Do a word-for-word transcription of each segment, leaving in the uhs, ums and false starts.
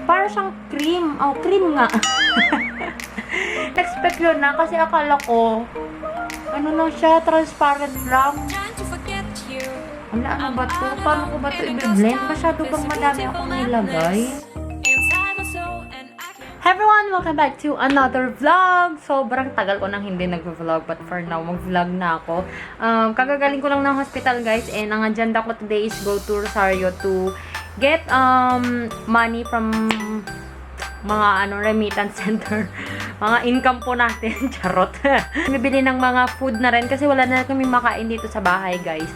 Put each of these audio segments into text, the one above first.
Para siyang cream. Oh, cream nga. Expect yun na kasi akala ko, ano lang siya, transparent lang. Wala, ano ba to? Paano ko ba to i-blend? Masyado bang madami akong nilagay? Hi everyone! Welcome back to another vlog! Sobrang tagal ko nang hindi nag-vlog, but for now, mag-vlog na ako. Um, kagagaling ko lang ng hospital, guys, and ang agenda ko today is go to Rosario to get, um, money from mga, ano, remittance center. Mga income po natin. Charot. Bibili ng mga food na rin kasi wala na kami makain dito sa bahay, guys.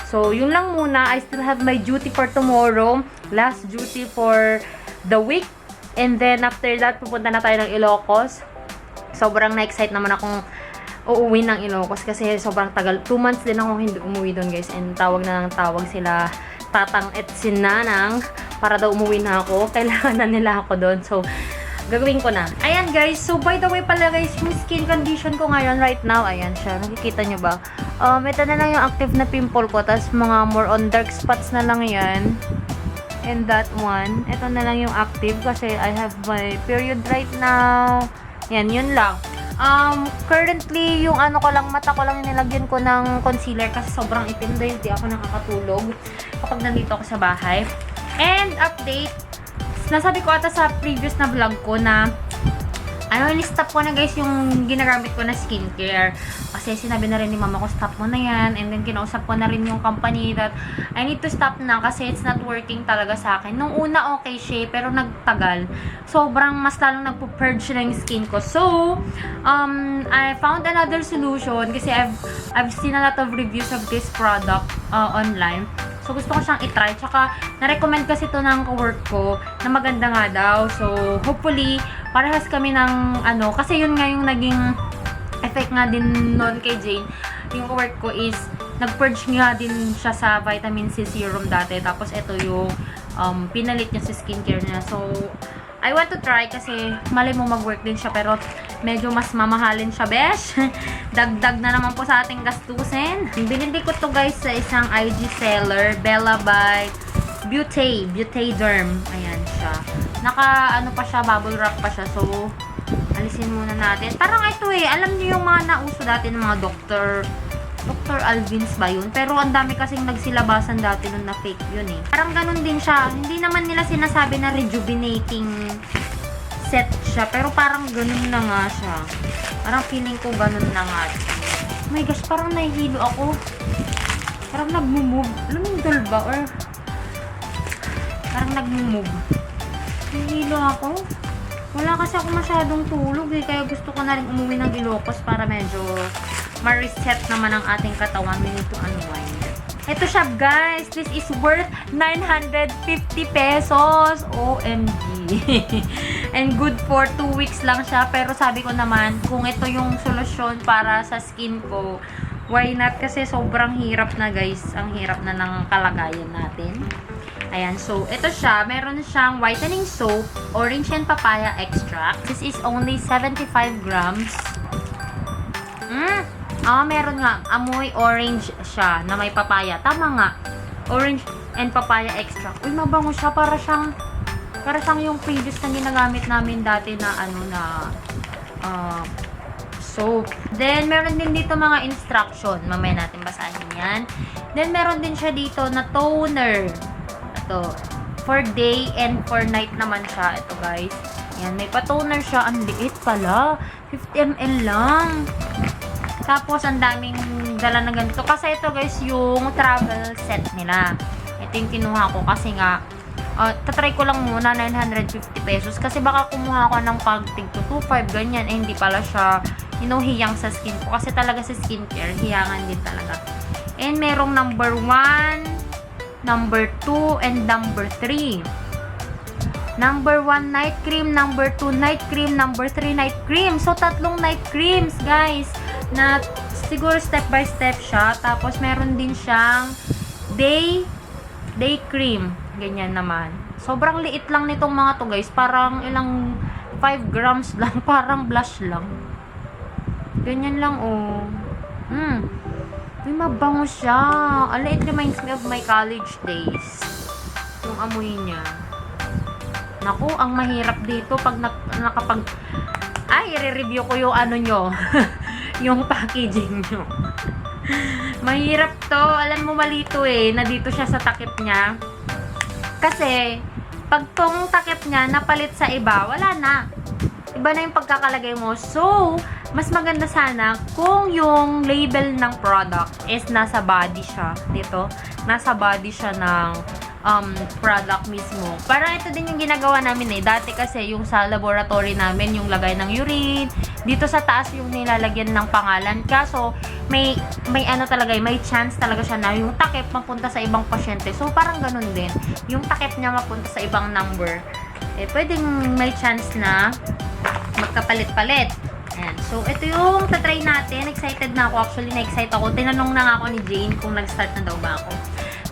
So, yun lang muna. I still have my duty for tomorrow. Last duty for the week. And then, after that, pupunta na tayo ng Ilocos. Sobrang na-excite naman akong uuwi ng Ilocos kasi sobrang tagal. Two months din akong hindi umuwi doon, guys. And tawag na ng tawag sila tatang at si nanang para daw umuwi na ako. Kailangan na nila ako doon. So, gagawin ko na. Ayan, guys. So, by the way pala, guys, yung skin condition ko ngayon right now, ayan siya. Nakikita nyo ba? Um, ito na lang yung active na pimple ko. Tapos, mga more on dark spots na lang yan. And that one. Ito na lang yung active kasi I have my period right now. Yan, yun lang. Um, currently, yung ano ko lang, mata ko lang nilagyan ko ng concealer kasi sobrang itim dahil di ako nakakatulog kapag nandito ako sa bahay. And update, nasabi ko ata sa previous na vlog ko na, ano, in-stop ko na, guys, yung ginagamit ko na skincare. Kasi sinabi na rin ni mama ko, "Stop mo na yan." And then, kinausap ko na rin yung company that I need to stop na kasi it's not working talaga sa akin. Nung una, okay siya, pero nagtagal, sobrang mas lalong nagpo-purge na yung skin ko. So, um, I found another solution kasi I've, I've seen a lot of reviews of this product, uh, online. So, gusto ko siyang i-try. Tsaka, na-recommend kasi ito ng work ko na maganda nga daw. So, hopefully, parehas kami ng ano. Kasi yun nga yung naging effect nga din noon kay Jane. Yung work ko is, nag-purge nga din siya sa vitamin C serum dati. Tapos, ito yung, um, pinalit niya sa skincare niya. So, I want to try kasi malay mo mag-work din siya, pero medyo mas mamahalin siya, besh. Dagdag na naman po sa ating gastusin. Binili ko to, guys, sa isang I G seller, Bella by Beauté, Beauté Derm. Ayan siya. Naka, ano pa siya, bubble wrap pa siya. So, alisin muna natin. Parang ito eh, alam niyo yung mga nauso dati ng mga doctor, Doctor Alvin's ba yun? Pero ang dami kasing nagsilabasan dati nun na fake yun eh. Parang ganun din siya. Hindi naman nila sinasabi na rejuvenating set siya. Pero parang ganun na nga siya. Parang feeling ko ganun na nga. Oh my gosh, parang nahihilo ako. Parang nagmo-move. Lumindol ba? Or parang nagmo-move. Nahihilo ako. Wala kasi ako masyadong tulog eh. Kaya gusto ko na rin umuwi ng Ilocos para medyo ma-reset naman ang ating katawan. We need to unwind. Ito siya, guys. This is worth nine hundred fifty pesos. O M G. And good for two weeks lang siya. Pero sabi ko naman, kung ito yung solusyon para sa skin ko, why not? Kasi sobrang hirap na, guys. Ang hirap na ng kalagayan natin. Ayan, so ito siya. Meron siyang whitening soap, orange and papaya extract. This is only seventy-five grams. Mm. Ah, meron nga. Amoy orange siya na may papaya. Tama nga. Orange and papaya extract. Uy, mabango siya. Para siyang, para siyang yung previous na ginagamit namin dati na ano na, ah, soap. Then, meron din dito mga instruction. Mamaya natin basahin yan. Then, meron din siya dito na toner. Ito. For day and for night naman siya. Ito, guys. Yan, may pa-toner siya. Ang liit pala. Fifty M L lang. Tapos, ang daming dala na ganito. Kasi ito, guys, yung travel set nila. Ito yung kinuha ko kasi nga, ah, tatry ko lang muna, nine hundred fifty pesos. Kasi baka kumuha ako ng pag tig two two five, ganyan. Eh, hindi pala siya, you know, hiyang sa skin ko. Kasi talaga sa skincare, hiyangan din talaga. And merong number one, number two, and number three. Number one, night cream. Number two, night cream. Number three, night cream. So, tatlong night creams, guys, na siguro step by step siya. Tapos, meron din siyang day, day cream. Ganyan naman. Sobrang liit lang nitong mga to, guys. Parang ilang five grams lang. Parang blush lang. Ganyan lang, oh. Hmm. Uy, mabango siya. Ala, it reminds me of my college days. Yung amoy niya. Naku, ang mahirap dito pag nak- nakapag- ay, i-review ko yung ano nyo. Yung packaging nyo. Mahirap to. Alam mo, mali to eh, na dito siya sa takip niya. Kasi, pag tong takip niya napalit sa iba, wala na. Iba na yung pagkakalagay mo. So, mas maganda sana kung yung label ng product is nasa body siya. Dito, nasa body siya ng um, product mismo. Parang ito din yung ginagawa namin eh. Dati kasi yung sa laboratory namin, yung lagay ng urine, dito sa taas yung nilalagyan ng pangalan. Kaso, may, may ano talaga eh, may chance talaga siya na yung takip mapunta sa ibang pasyente. So, parang ganun din. Yung takip niya mapunta sa ibang number. Eh, pwedeng may chance na magkapalit-palit. Ayan. So, ito yung tatry natin. Excited na ako. Actually, na-excite ako. Tinanong na nga ako ni Jane kung nag-start na daw ba ako.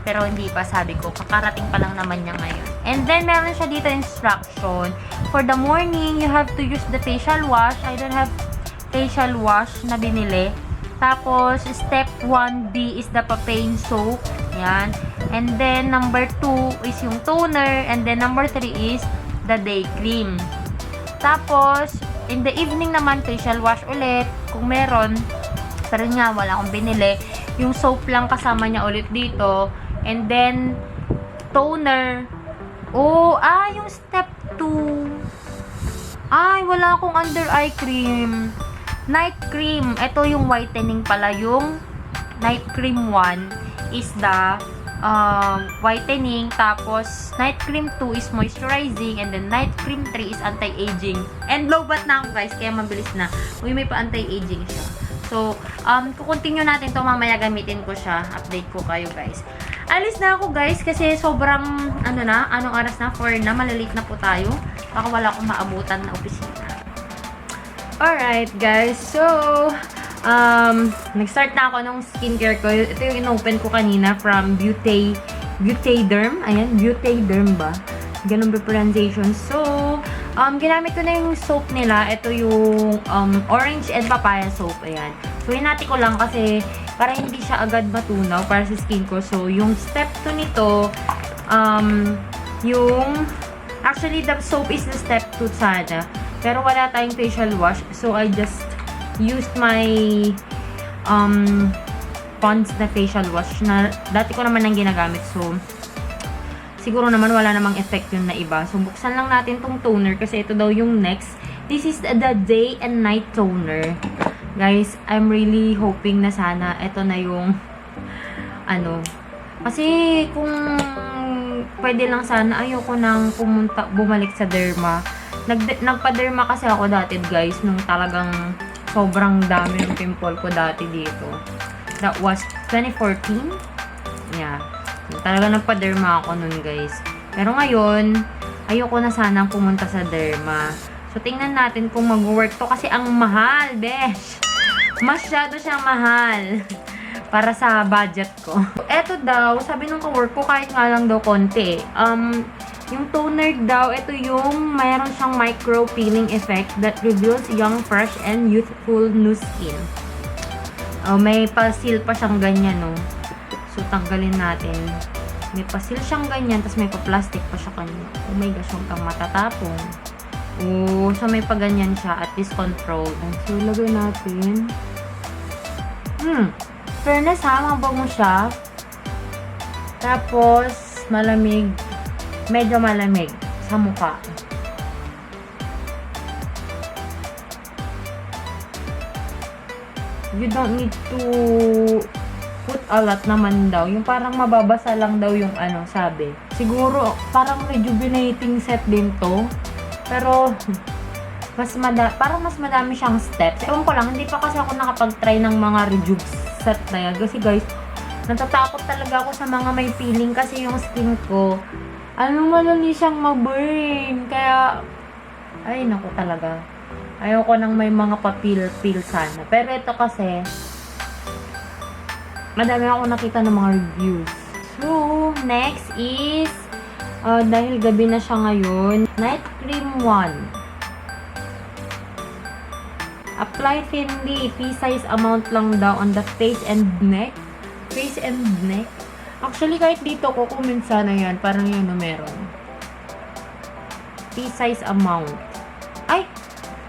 Pero hindi pa, sabi ko. Kakarating pa lang naman niya ngayon. And then, meron siya dito instruction. For the morning, you have to use the facial wash. I don't have facial wash na binili. Tapos, step one B is the papain soap. Yan. And then, number two is yung toner. And then, number three is the day cream. Tapos, in the evening naman, facial wash ulit. Kung meron, pero yun nga, wala akong binili. Yung soap lang kasama niya ulit dito. And then, toner. Oh, ah, yung step two. Ay, wala akong under eye cream. Night cream. Ito yung whitening pala. Yung night cream one is the um, whitening. Tapos, night cream two is moisturizing. And then, night cream three is anti-aging. And low bat na ako, guys. Kaya mabilis na. Uy, may pa anti-aging siya. So, um, kukontinue natin to mamaya. Gamitin ko siya. Update ko kayo, guys. Alis na ako, guys, kasi sobrang, ano na, anong oras na? Four na, malalate na po tayo. Baka wala akong maabutan na opisina. Alright, guys. So, um, nag-start na ako ng skincare ko. Ito yung inopen ko kanina from Beauty, Beauty Derm. Ayan, Beauty Derm ba? Ganun ba pronunciation? So, um, ginamit ko na yung soap nila. Ito yung um, orange and papaya soap. Ayan. So, hinati ko lang kasi para hindi siya agad matunaw para sa skin ko. So, yung step two nito, um, yung, actually, the soap is the step two sana. Pero wala tayong facial wash. So, I just used my, um, Pond's na facial wash na dati ko naman nang ginagamit. So, siguro naman wala namang effect yun na iba. So, buksan lang natin tong toner kasi ito daw yung next. This is the day and night toner. Guys, I'm really hoping na sana ito na yung ano. Kasi kung pwede lang sana, ayoko nang pumunta, bumalik sa derma. Nag nagpa-derma kasi ako dati, guys, nung talagang sobrang dami ng pimple ko dati dito. That was twenty fourteen. Yeah. Talaga nagpa-derma ako nun, guys. Pero ngayon, ayoko na sanang pumunta sa derma. So, tingnan natin kung mag-work to kasi ang mahal, besh. Masyado siyang mahal para sa budget ko. Eto daw, sabi ng ka-work ko, kahit nga lang daw konti. Um, yung toner daw, ito yung mayroon siyang micro peeling effect that reveals young, fresh, and youthful new skin. Oh, may pa-seal pa siyang ganyan, no? So, tanggalin natin. May pa-seal siyang ganyan, tas may pa-plastic pa siya kanina. Oh my gosh, huwag kang matatapon. Oh, so may pa ganyan siya, at least controlled. So, ilagay natin. Hmm. Fairness ha, mabango siya. Tapos, malamig. Medyo malamig sa mukha. You don't need to put a lot naman daw. Yung parang mababasa lang daw yung ano, sabi. Siguro, parang rejuvenating set din to. Pero, mas mada parang mas madami siyang steps. Ewan ko lang, hindi pa kasi ako nakapag-try ng mga rejuve set na yan. Kasi guys, natatakot talaga ako sa mga may peeling kasi yung skin ko, ano, malali siyang ma-burn. Kaya, ay, naku talaga. Ayoko nang may mga papil-pil sana. Pero ito kasi, madami ako nakita ng mga reviews. So, next is, uh, dahil gabi na siya ngayon, night cream one. Apply thinly, pea-sized amount lang daw on the face and neck. Face and neck? Actually, kahit dito ko, kung minsan, ayan, parang yun na meron. Size amount. Ay,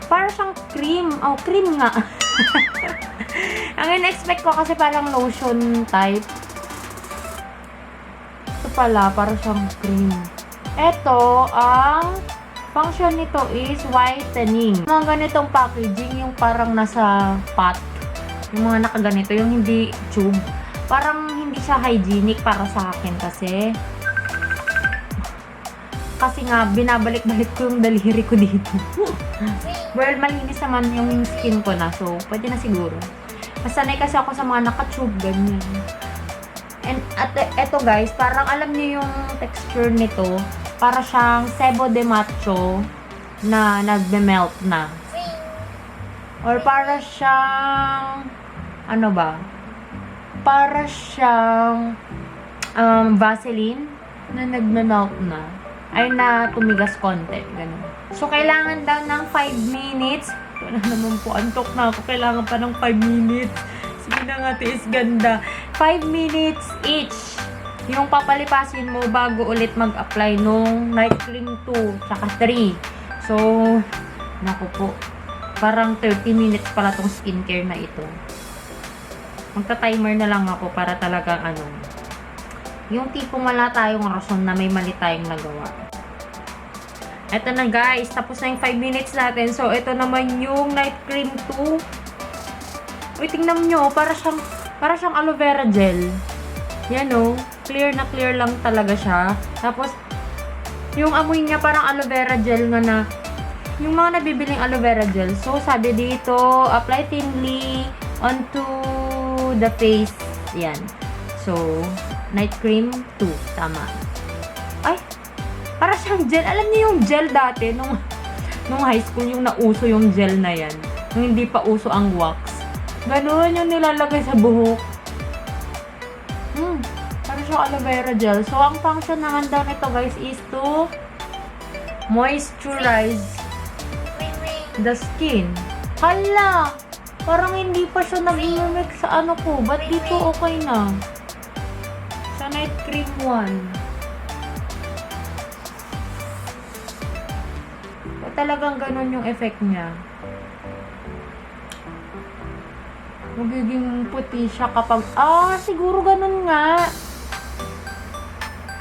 para siyang cream. Oh, cream nga. Ang in-expect ko kasi parang lotion type. Ito pala, para siyang cream. Ito, ang function nito is whitening. Mga ganitong packaging, yung parang nasa pot. Yung mga nakaganito, yung hindi tube. Parang hindi siya hygienic para sa akin kasi. Kasi nga, binabalik-balik ko yung daliri ko dito. Well, malinis naman yung skin ko na. So, pwede na siguro. Masanay kasi ako sa mga naka-tube, ganyan. And at eto guys, parang alam niyo yung texture nito, para siyang sebo de macho na nagme-melt na. Or para siyang, ano ba? Para siyang, um, Vaseline na nagme-melt na. Ay, na tumigas konti. Ganun. So, kailangan daw ng five minutes. Wala naman po, antok na ako. Kailangan pa ng five minutes. Sige na nga, tiis ganda. Five minutes each yung papalipasin mo bago ulit mag-apply nung night cream two tsaka three. So, naku po. Parang thirty minutes pala tong skincare na ito. Magta-timer na lang ako para talaga, ano, yung tipong wala tayong rason na may mali tayong nagawa. Eto na guys, tapos na yung five minutes natin. So, ito naman yung night cream two. Uy, tingnan nyo, para siyang, para siyang aloe vera gel. Yan, oh. Clear na clear lang talaga siya. Tapos, yung amoy niya parang aloe vera gel nga na, yung mga nabibiling aloe vera gel. So, sabi dito, apply thinly onto the face. Yan. So, night cream two. Tama. Ay, para siyang gel. Alam niyo yung gel dati, nung, nung high school, yung nauso yung gel na yan. Nung hindi pa uso ang wax. Ganun yung nilalagay sa buhok. Hmm, para siyang aloe vera gel. So, ang function naman daw nito, guys, is to moisturize the skin. Hala! Parang hindi pa siya nag-mix sa ano ko. Ba't dito okay na? Sa night cream one. O, talagang ganun yung effect niya. Magiging puti siya kapag, ah, siguro ganun nga.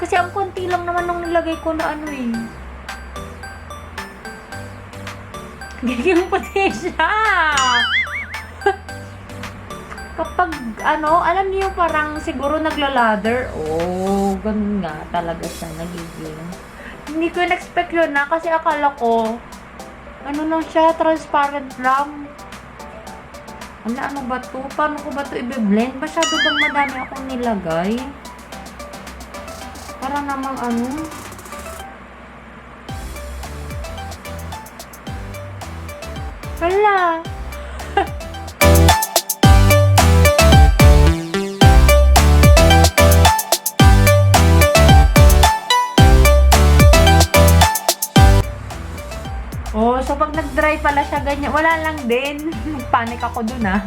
Kasi ang konti lang naman nung nilagay ko na ano eh. Magiging puti siya. Kapag, ano, alam niyo, parang siguro nagla-lather. Oh, ganun nga talaga siya nagiging. Hindi ko in-expect yun na, kasi akala ko, ano lang siya, transparent lang. Ala, ano ba to? Paano ko ba to i-blend? Masyado bang madami akong nilagay? Para namang ano? Hala! Oh, so pag nag-dry pala siya ganyan, wala lang din. Nagpanic ako dun, ah.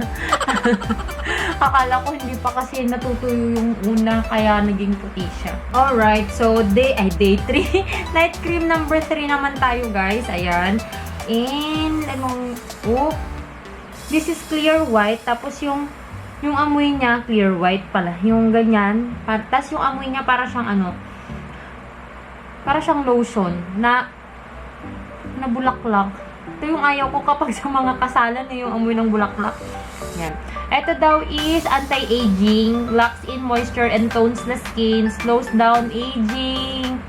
Akala ko hindi pa kasi natutuyo yung una, kaya naging puti siya. Alright, so day, ay, day three. Night cream number three naman tayo, guys. Ayan. And, anong, oh, this is clear white. Tapos yung, yung amoy niya, clear white pala. Yung ganyan. Pa-, tas yung amoy niya para siyang ano, para siyang lotion na na bulaklak. Ito yung ayaw ko kapag sa mga kasalan na yung amoy ng bulaklak. Yan. Ito daw is anti-aging, locks in moisture and tones the skin, slows down aging,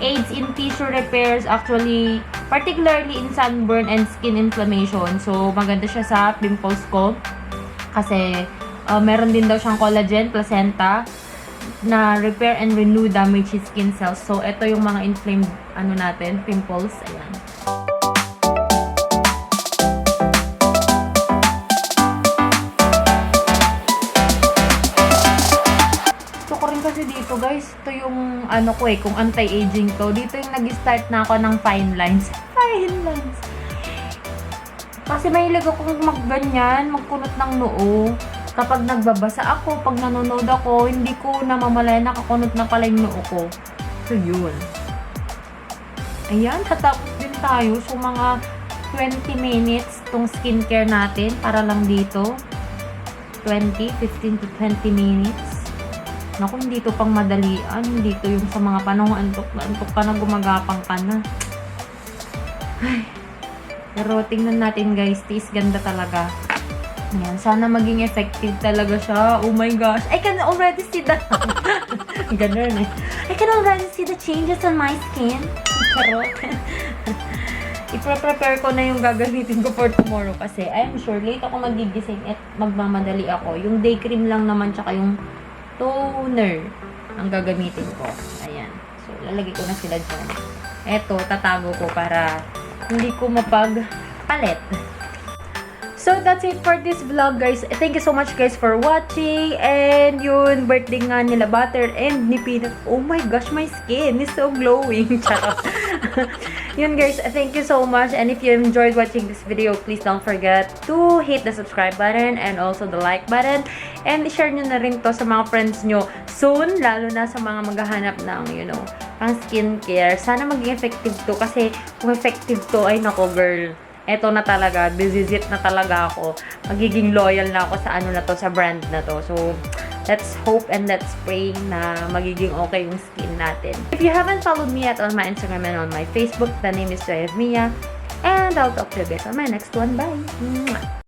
aids in tissue repairs, actually, particularly in sunburn and skin inflammation. So, maganda siya sa pimples ko. Kasi, uh, meron din daw siyang collagen, placenta, na repair and renew damaged skin cells. So, ito yung mga inflamed, ano natin, pimples. Ayan. Gusto ko rin kasi dito, guys. Ito yung, ano ko eh, kung anti-aging to. Dito yung nag-start na ako ng fine lines. Fine lines. Kasi mahilig akong magganyan, magkunot ng noo. Kapag nagbabasa ako, pag nanonood ako, hindi ko namamalayan nakakunot na pala yung noo ko. So, yun. Ayan, tatapos din tayo. So, mga twenty minutes tong skincare natin para lang dito. Twenty, fifteen to twenty minutes. Naku, hindi to pang madalian. Hindi to yung sa mga panahon antok na antok ka na, gumagapang ka na. Ay. Pero tingnan natin, guys, tiis ganda talaga. Ayan, sana maging effective talaga siya. Oh my gosh. I can already see the... Ganun eh. I can already see the changes on my skin. Charot. Ipre-prepare ko na yung gagamitin ko for tomorrow kasi I'm sure late ako magigising at magmamadali ako. Yung day cream lang naman tsaka yung toner ang gagamitin ko. Ayan. So, lalagay ko na sila dyan. Eto, tatago ko para hindi ko mapagpalit. So, that's it for this vlog, guys. Thank you so much, guys, for watching. And yun, birthday nga nila Butter and ni Peanut. Oh my gosh, my skin is so glowing. Charot. Yun, guys, thank you so much. And if you enjoyed watching this video, please don't forget to hit the subscribe button and also the like button. And i-share nyo na rin to sa mga friends nyo soon, lalo na sa mga maghahanap ng, you know, pang skincare. Sana maging effective to kasi kung effective to, ay nako, girl. Eto na talaga, this is it na talaga ako. Magiging loyal na ako sa ano na to, sa brand na to. So, let's hope and let's pray na magiging okay yung skin natin. If you haven't followed me yet on my Instagram and on my Facebook, the name is Joy of Mia. And I'll talk to you guys on my next one. Bye! Mwah!